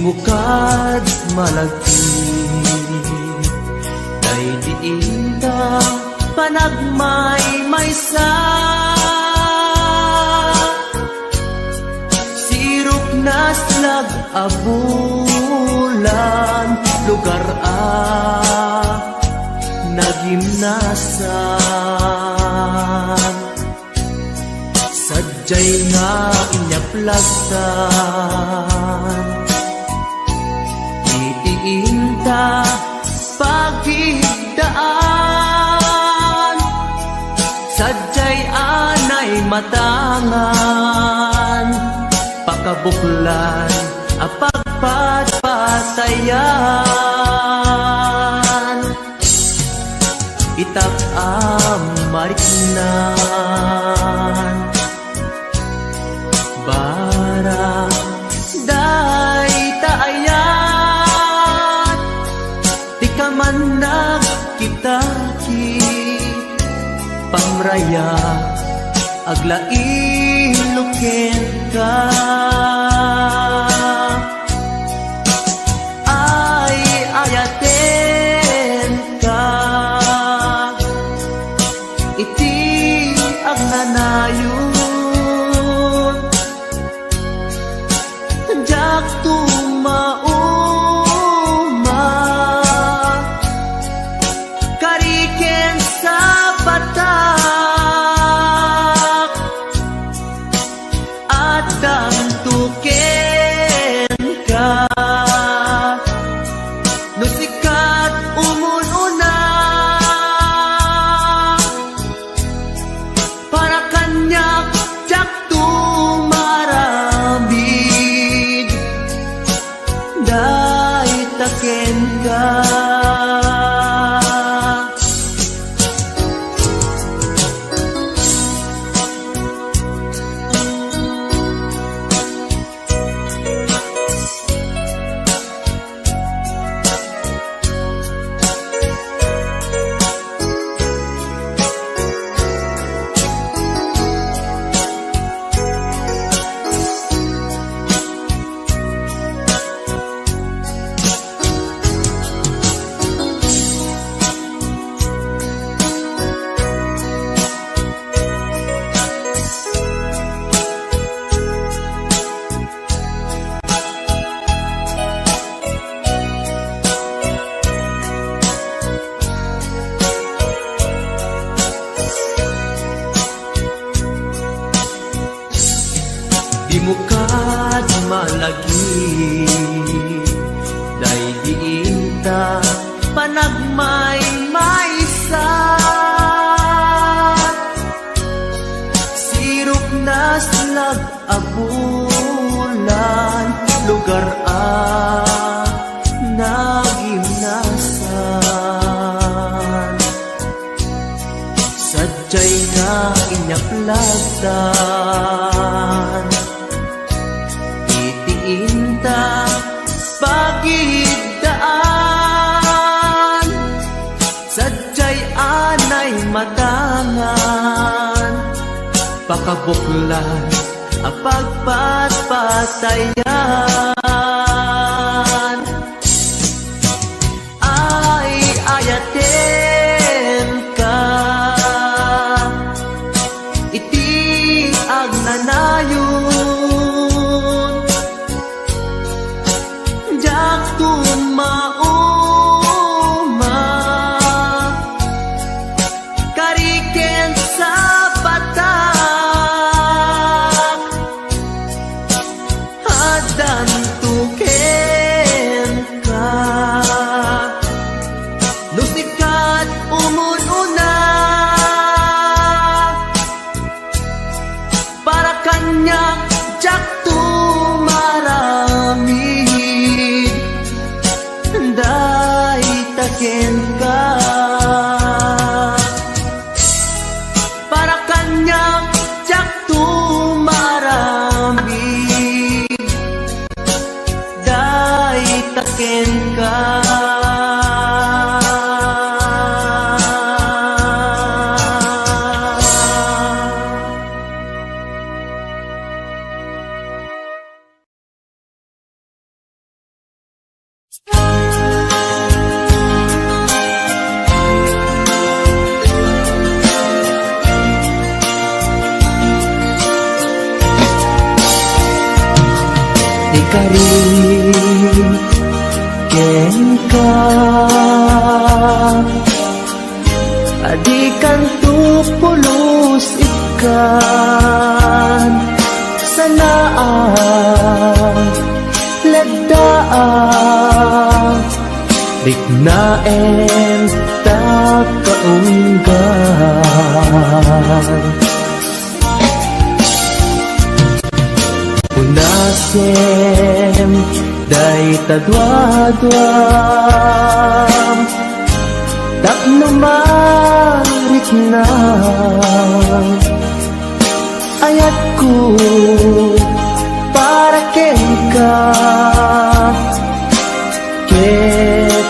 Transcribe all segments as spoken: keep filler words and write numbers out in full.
Mukad malagip, daydi inta panagmaymaysa. Sirok naslag a bulan, lugar a nagimnasan. Sadiay nga inyaplag tan iti inta pagidaan. Sadiay anay matangan, pakabuklan a pagpatpatayan. Itak a mariknan, barang dayta ayat, ti kamannag kitaki, pamraya aglailo kenka. Ay, ayatenka iti agnanayon. Diak tumauma, kari ken sapatak, addanto kenka. No sika ti umun-una, para kaniak, diak tumaramid, dayta kenka. Di mo kad malagi, daydi inta panagmaymaysa. Sirok naslag a bulan, lugar a nagimnasan. Sadiay nga inyaplag tan iti inta pagidaan. Sadiay anay matangan, pakabuklan a pagpatpatayan. Ay, ayatenka iti agnanayon. Diak tumauma, kari ken sapatak, addanto kenka. No sika ti umun-una, para kaniak, diak tumaramid, dayta kenka. Para kaniak, diak tumaramid, dayta kenka. Ikari kenka, a dikanto pulos ikkan. Sanaak, leddaak, riknaem ta kaunggan. Unasem dayta duaduam tapno marikna. Ayatko para kenka ket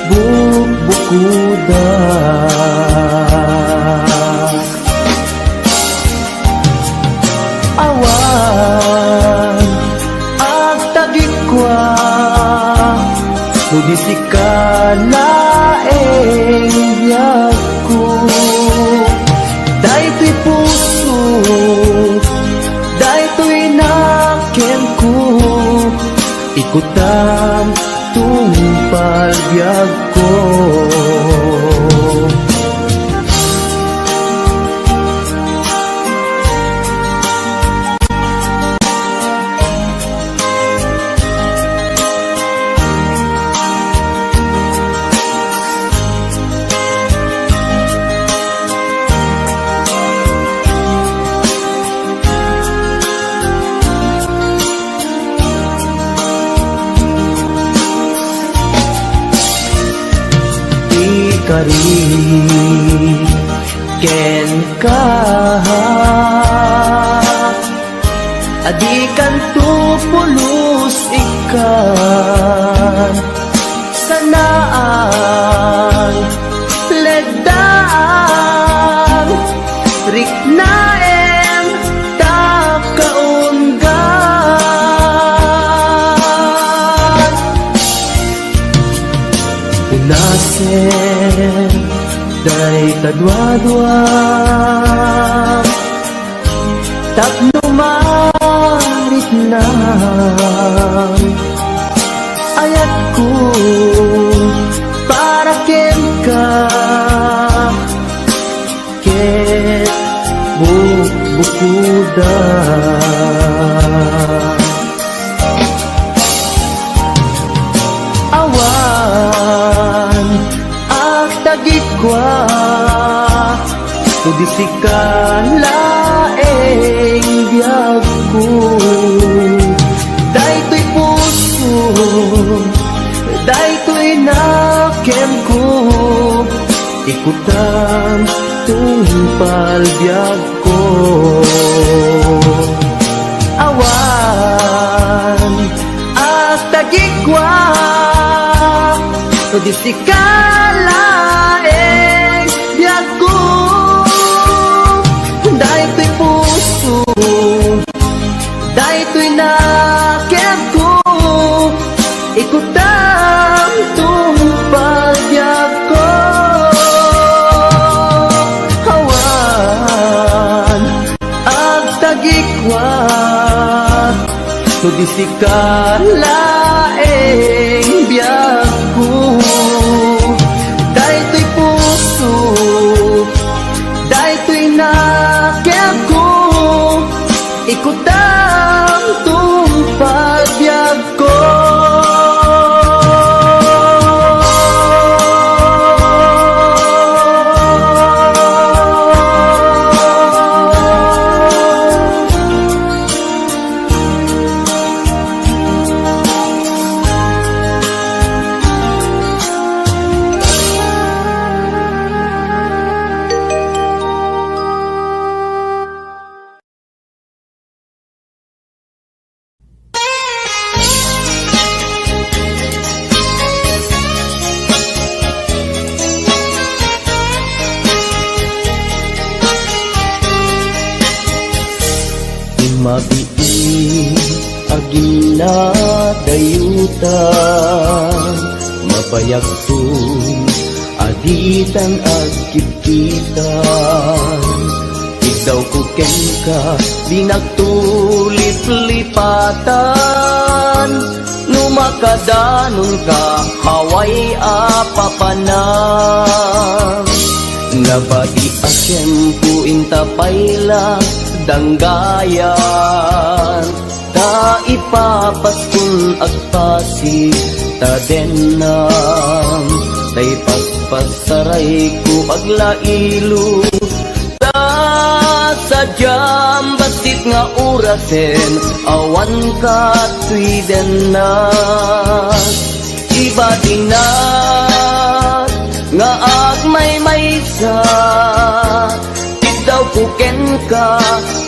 bukbukoda. Awan agtagikua, no di sika laeng biagko. Daytoy puso, daytoy nakemko, ikutam tungpal biagko. Ikari kenka, a dikanto pulos ikkan. Sanaak, leddaak, riknaem ta kaunggan. Unasem dayta duadua tapno marikna. Ayatko para kenka ket bukbukoda. Awan agtagikua, no di sika laeng biagko. Daytoy puso, daytoy nakemko, ikutam tungpal biagko. Awan agtagikua, no di sika laeng biagko. Daytoy puso, daytoy nakemko, ikutam tungpal biagko. Awan agtagikua, no di sika laeng biagko. Daytoy puso, daytoy nakemko, ikutam tungpal biagko. Mabiit a ginadayutan, Bayagton a ditan agkitkitan, iddawko kenka, dinak liplipatan. No makadanonka, awan a papanan. Nabati a tiempo inta pay la danggayan. Ta ipapaskon agpasig ta dennam, ta ipaspasarayko aglailo. Ta sadiam bassit nga orasen, awan katoy dennak. Ibatinak nga agmaymaysa, iddawko kenka,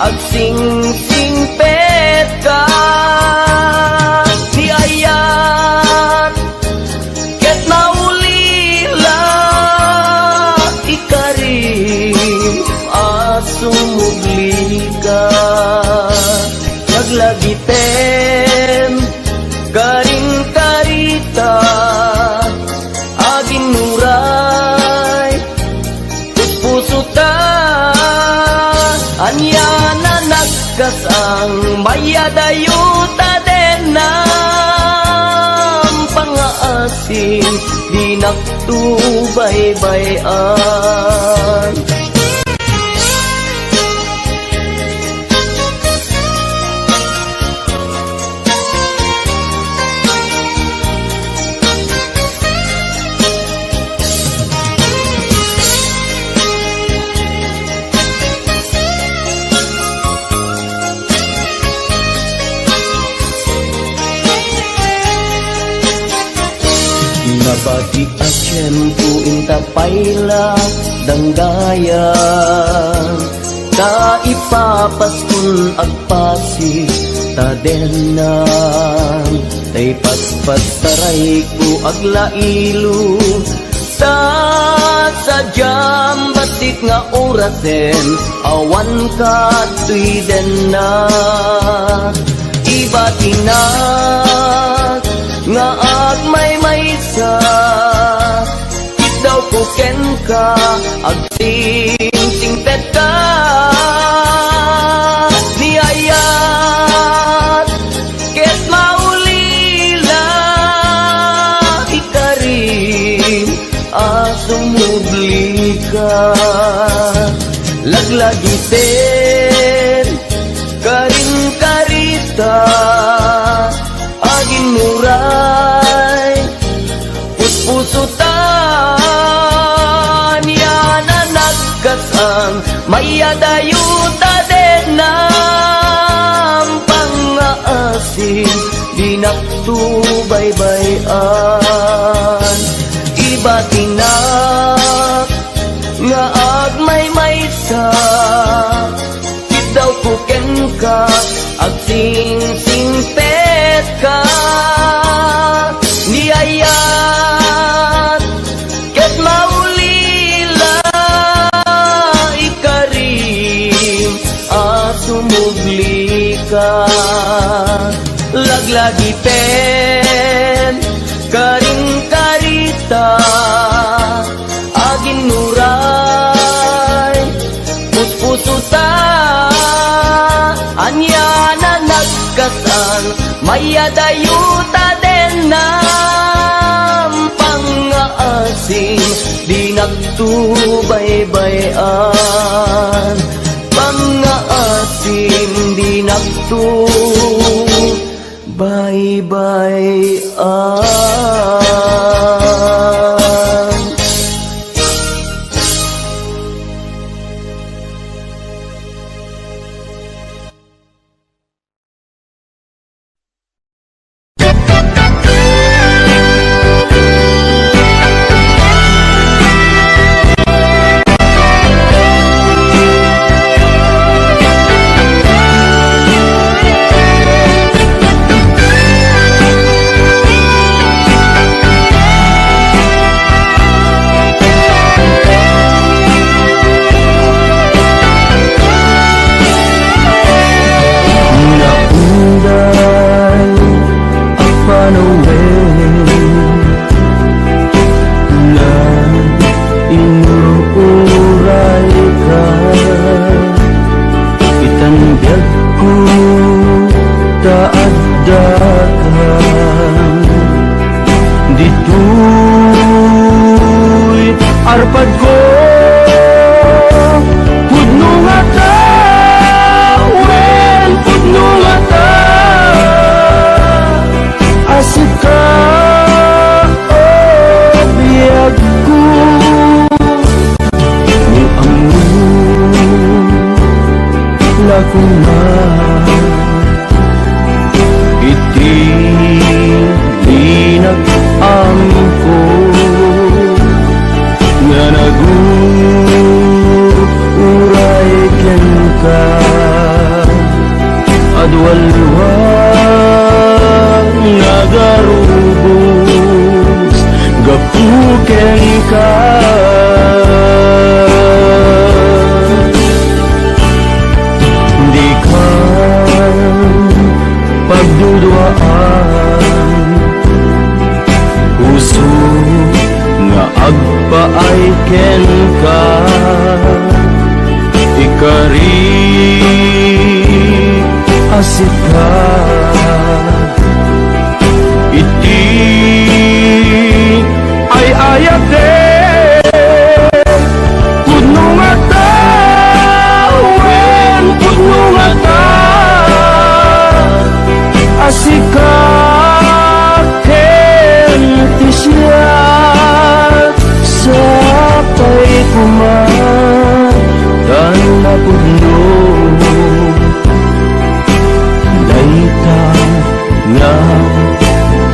agsingsingpetka. Ni ayat ket maulila, ikarim a sumublika. Laglagipem, karin karita, aginnuray, puspusuta, ania na nagkasang, mayadayo ta dennam pangngaasim, dinak to baybay-an. Nabati a tiempo inta pay la danggayan, ta ipapaskon agpasig ta dennam, ta ipaspasarayko aglailo. Ta sadiam bassit nga orasen, awan katoy dennak. Ibatinak nga agmaymaysa, iddawko kenka, agsingsingpetka. Ni ayat ket maulila, ikarim a sumublika. Laglagipem, karin karita, aginnuray, puspusuta, ania na nagkasang, mayadayo ta dennam pangngaasim, dinak to baybay-an. Ibatinak nga agmaymaysa, iddawko kenka, agsingsingpetka. Ni ayat ket maulila, ikarim a sumublika. Laglagipem, karin karita, aginnuray, puspusuta, ania na nagkasang, mayadayo ta dennam pangngaasim, dinak to baybay-an. Pangngaasim, dinak to baybay-an. koma iti inak-amko nga naguray kenka. Adu-aduan nga agarubos gapu kenka. Dika pagduduaan, puso nga agpaay kenka, ikari a sika iti ay-ayatek. Pudno nga tawen, pudno nga ta, a sika ken ti siak, sapay koma ta napudno. Dayta nga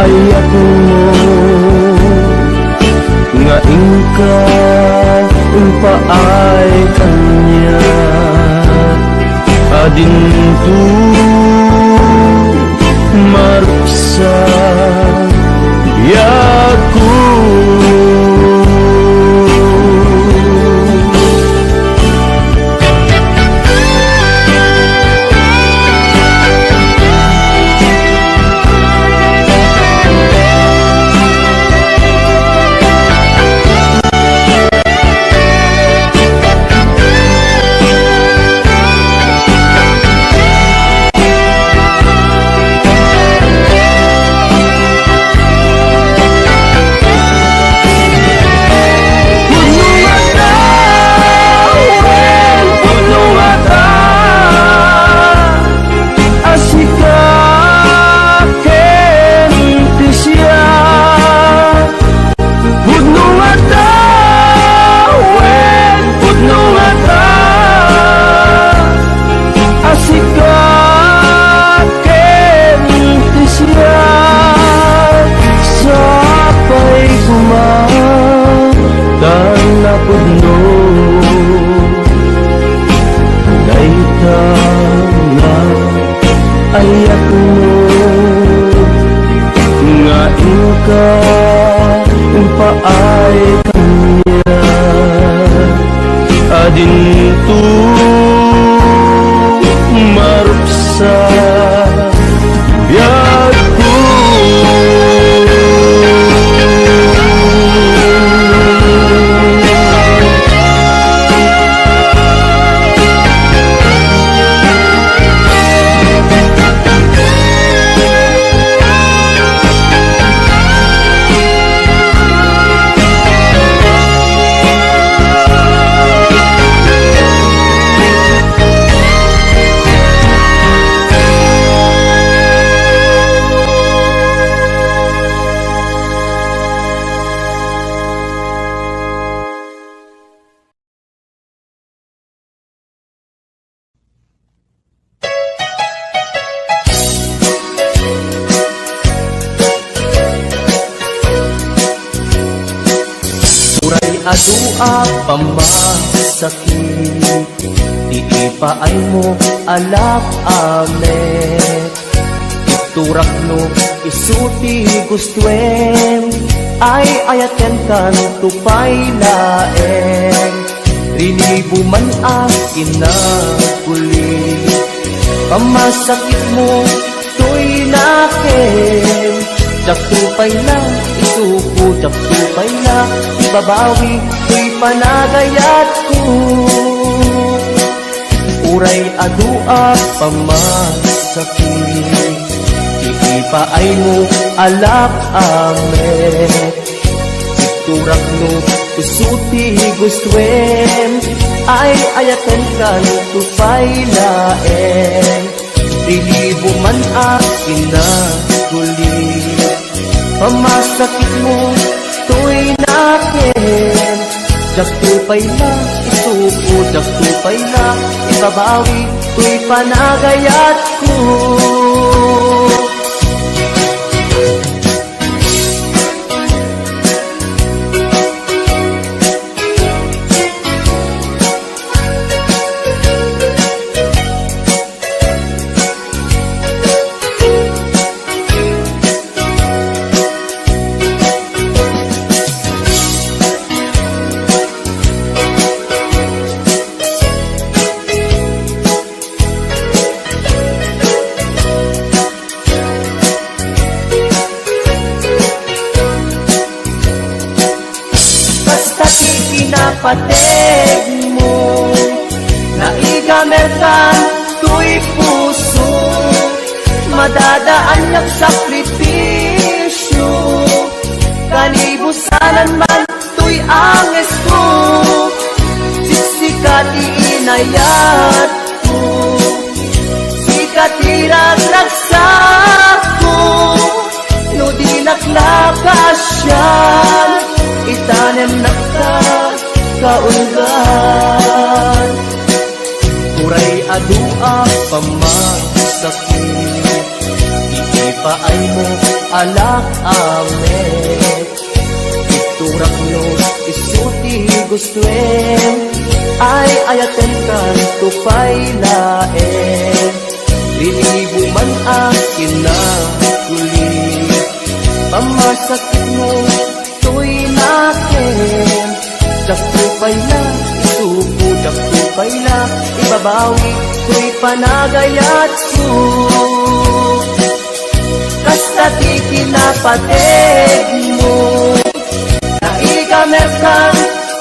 ayatmo nga inka impaay kaniak a dinto maruksa biagko. Pudno nga tawen, pudno nga ta, a sika ken ti siak. Pudno nga tawen, pudno nga ta, a sika ken ti siak, sapay koma ta napudno. Dayta nga ayatmo nga inka impaay kaniak a dinto maruksa biagko. Uray adu a pamasakit, ti ipaaymo a lak-amek. Iturakno isu ti gustoem, ay-ayatenkanto pay laeng. Rinibo man a kinaguli, pamasakitmo toy nakem. Diakto pay la isuko, diakto pay la ibabawi toy panagayatko. Uray adu a pamasakit, ti ipaaymo a lak-amek. Iturakno isu ti gustoem, ay-ayatenkanto pay laeng. Rinibo man a kinaguli, pamasakitmo toy nakem. Diakto pay la isuko, Diakto pay la ibabawi toy panagayatko. Basta ti kinapategmo, naigamerkan toy puso. Madadaannak sakripisio, kanibusanan man toy angesko. Siksika ti inayatko, sika ti ragragsakko. No dinak la kasian, itanemnak ta kaulgan. Uray adu a pammasakit, ipaaymo a la met. Iturak no isu ti gustoem, ay-ayatenkanto pay laeng. Rinibo man a kinakuli, pammasakitmo toy nakem. Diakto pay la isuko, diakto pay la ibabawi toy panagayatko. Kasta ti kinapategmo, naigamerkan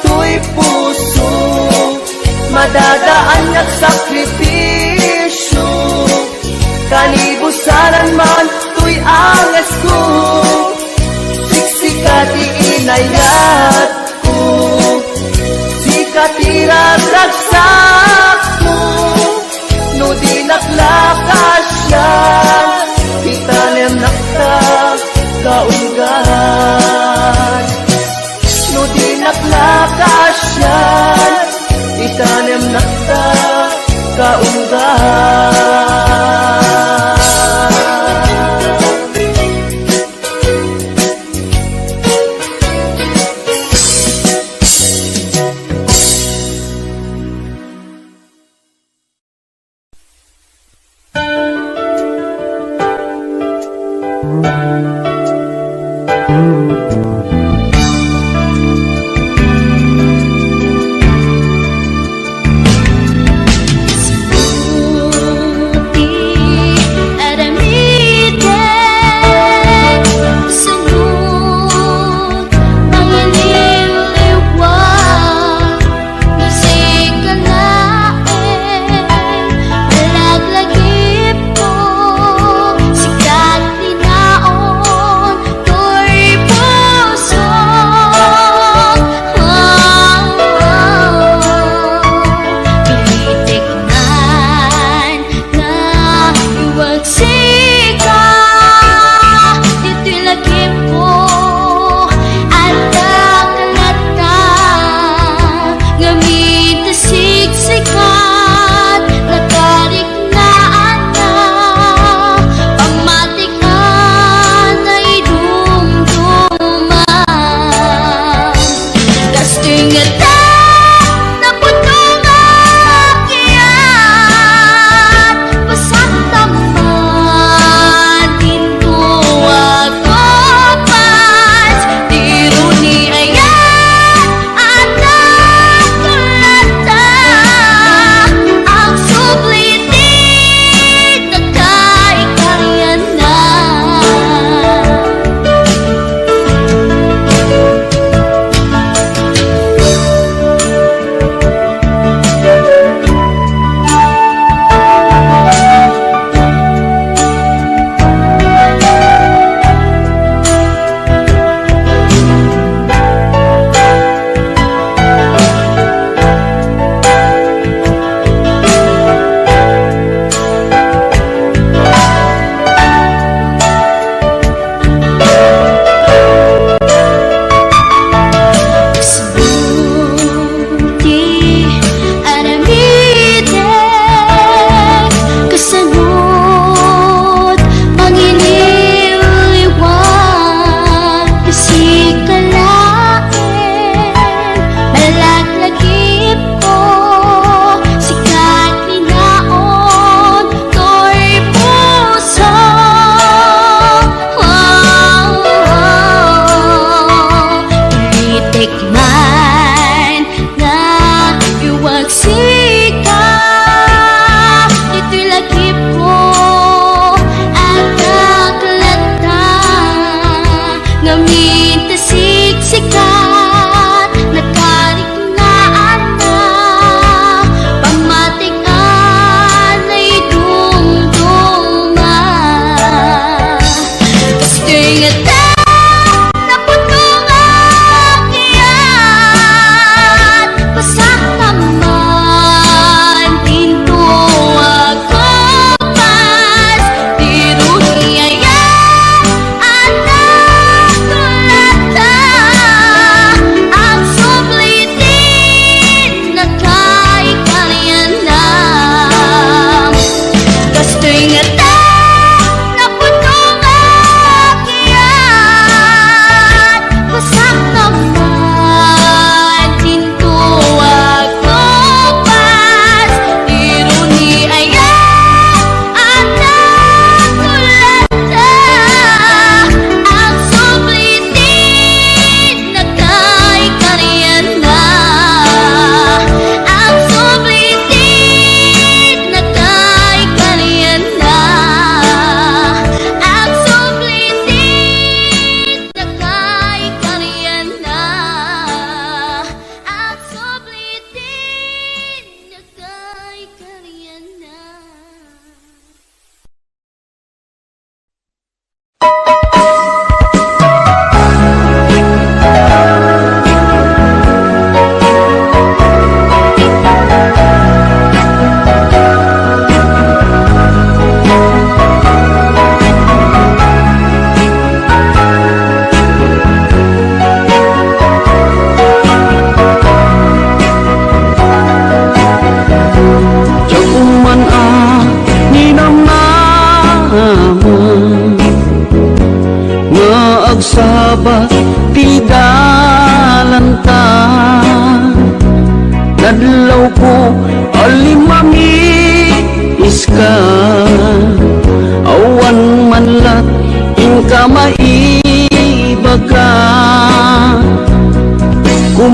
toy puso. Madadaannak sakripisio, kanibusanan man toy angesko. Siksika ti inayatko, sika ti ragragsakko. No dinak la kasian, itanemnak ta kaulgan. No dinak la kasian, itanemnak ta kaulgan.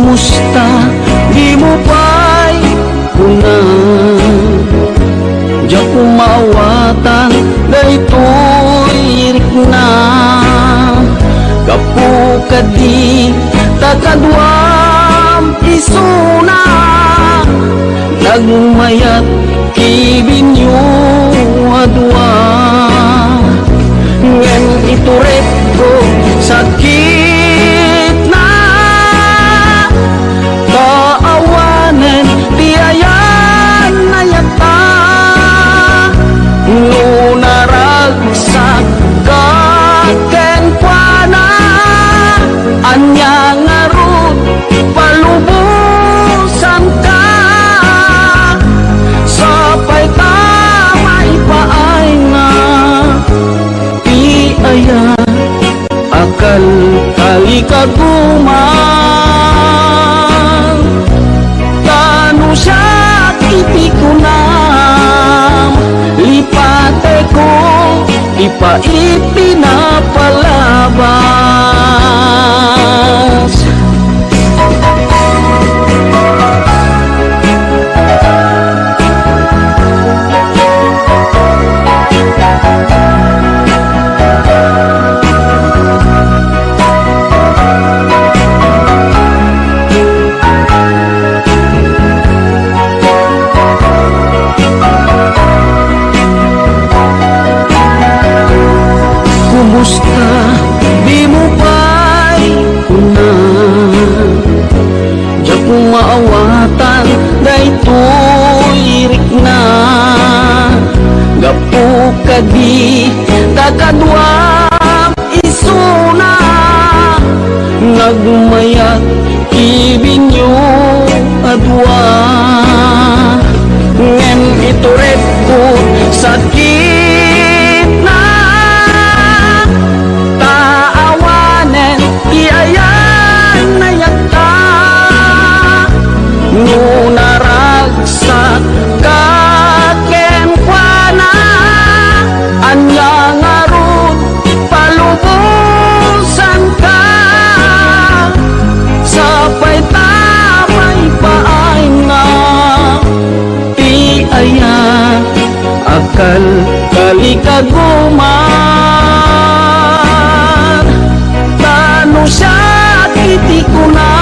Kumusta? Dimo pay kuna. Diak maawatan daytoy rikna. Gapu kadi ta kaduam isuna. Nagmayat ti binio a dua, ngem ituripko sakitna. Ta awanen ti ayan a yata, no naragsak ka kenkuana, ania ngarud palubosanka. Sapay ta maipaayna ti aya a kalkalikaguman. Ta no siak iti kunam, lipateko ti pait ti napalabas. Kumusta? Dimo pay kuna. Diak maawatan daytoy rikna. Gapu kadi ta kaduam isuna. Nagmayat ti binio a dua, ngem ituripko sakitna. Ta awanen ti ayan a yata, no naragsak ka kenkuana, ania ngarud palubosanka. Sapay ta maipaayna ti aya a kalkalikaguman. Ta no siak iti kuna,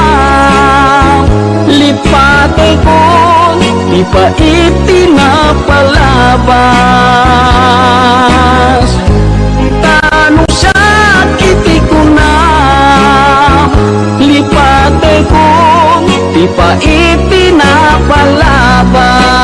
lipatekon ti pait ti napalabas. Ta no siak iti kuna, lipatekon ti pait ti napalabas.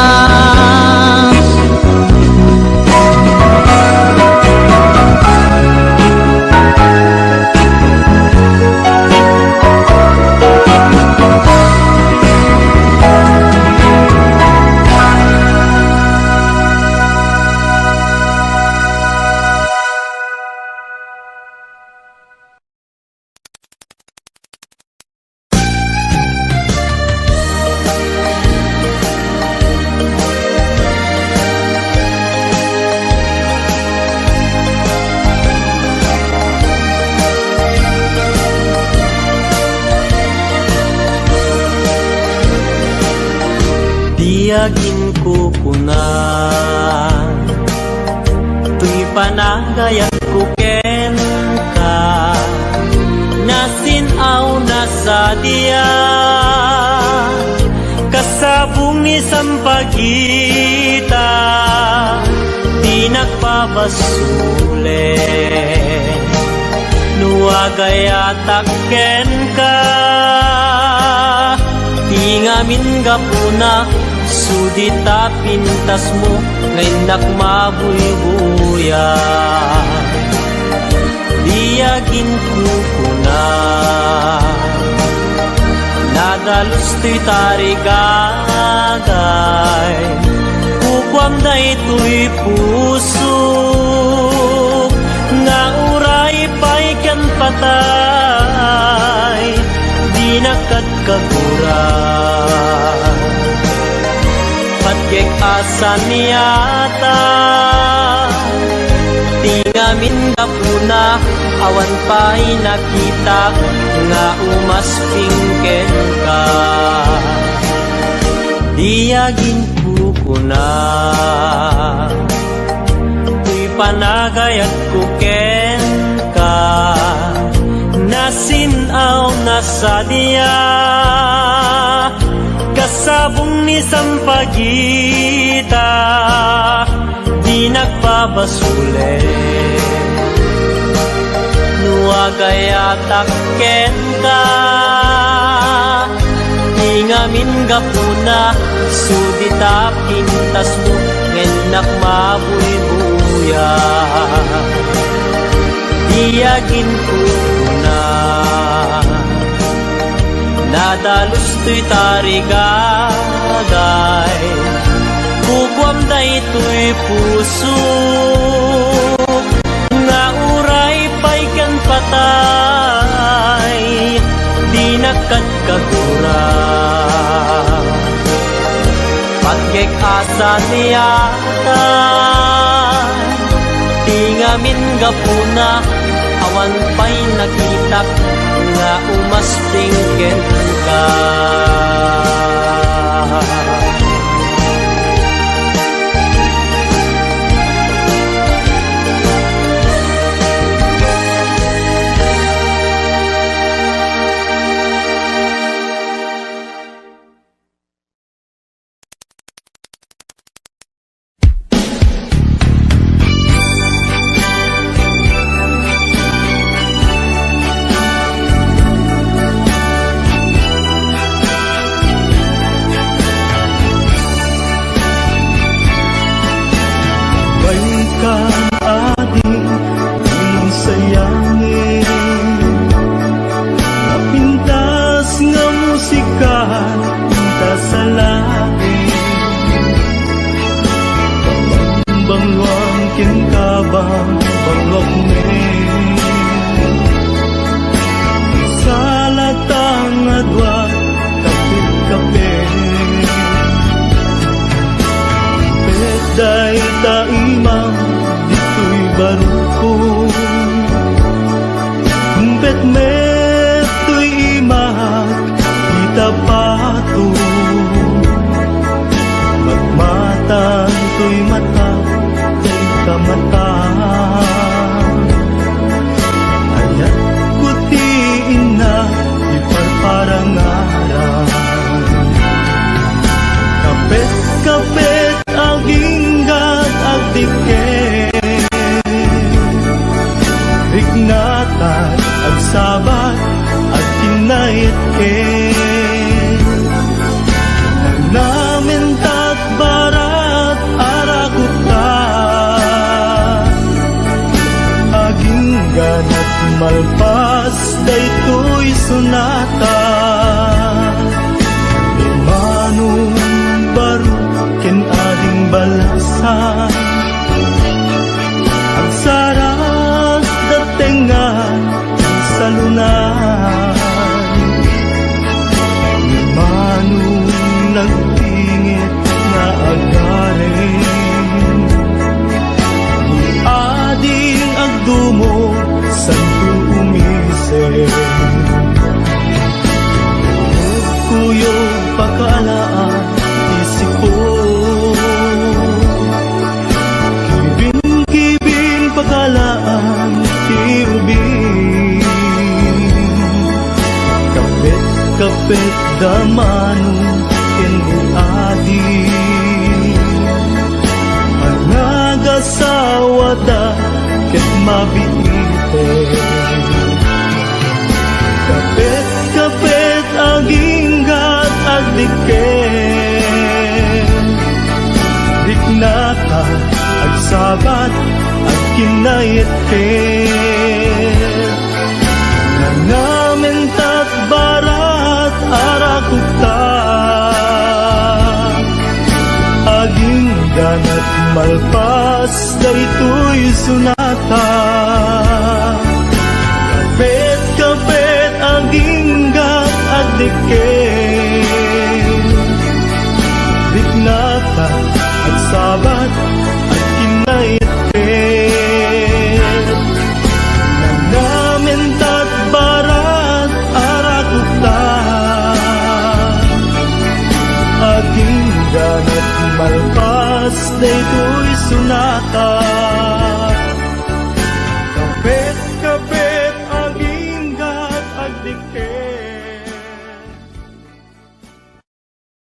Diak inkukuna, toy panagayatko kenka, nasin-aw nasadiak, kasabong ni sampagita, dinak pabasulen. No agayatak kenka, ti ngamin gapuna, sudi ta pintasmo nga innak mabuybuya. Diak inkukuna, nadalus toy tarigagay, kukuam daytoy pusok nga uray pay ken patay, dinak kadkagura. Patgek a saniata, ti ngam Gapuna, awan pay nakitak nga umasping kenka. Di aginkukuna, toy panagayatko kenka, nasin-aw na sadia, kasabong ni sampagita, di nagpabasolek. No agayatak kenka, ti ngamin gapuna, sudita pintasmo, ngem nakmabuybuya. Di aginkukuna. Nadalus toy tarigagay, kukuam daytoy puso, nga uray pay ken patay, di nagkagkagura. Patgek a sadiata, ti ngamin gapuna, awan pay nakitak nga umasping kenka. Balikam adi, ulong sayangin, napintas nga musika, pintas sa langit. Bangluam kenka, bangluam ne. Salatan nga dua, kapit-kapit. Pet dayta imam ditoy barukko. Pet met toy imak ita pato. Matmatan toy mata, toy kamata. Ayatko ti inna iparparangaran. Kapet-kapet aginggat agdikke. Riknatan, agsabat, agkinnaitke. Namentak barat, arakupta. Agingganak malpas daytoy sonata. Manong baro ken ading balasa. Agsarak da tengnga salunay. Manong nagtingit nga agaring. Ading agdumo, santo umisip. Kuyog pakaalaan ti sipon. Kibin-kibin pakaalaan ti ubing. Kapet-kapet da manong ken ni adi. Anagasawada ket mabiiten. Kapet-kapet aginggat agdikken. Riknatan, agsabat, agkinnaitken. Nangamentak barat, arakupta. Agingganak malpas daytoy sonata. Kapet-kapet aginggat agdikken. Riknatan, agsabat, agkinnaitken. Daytoy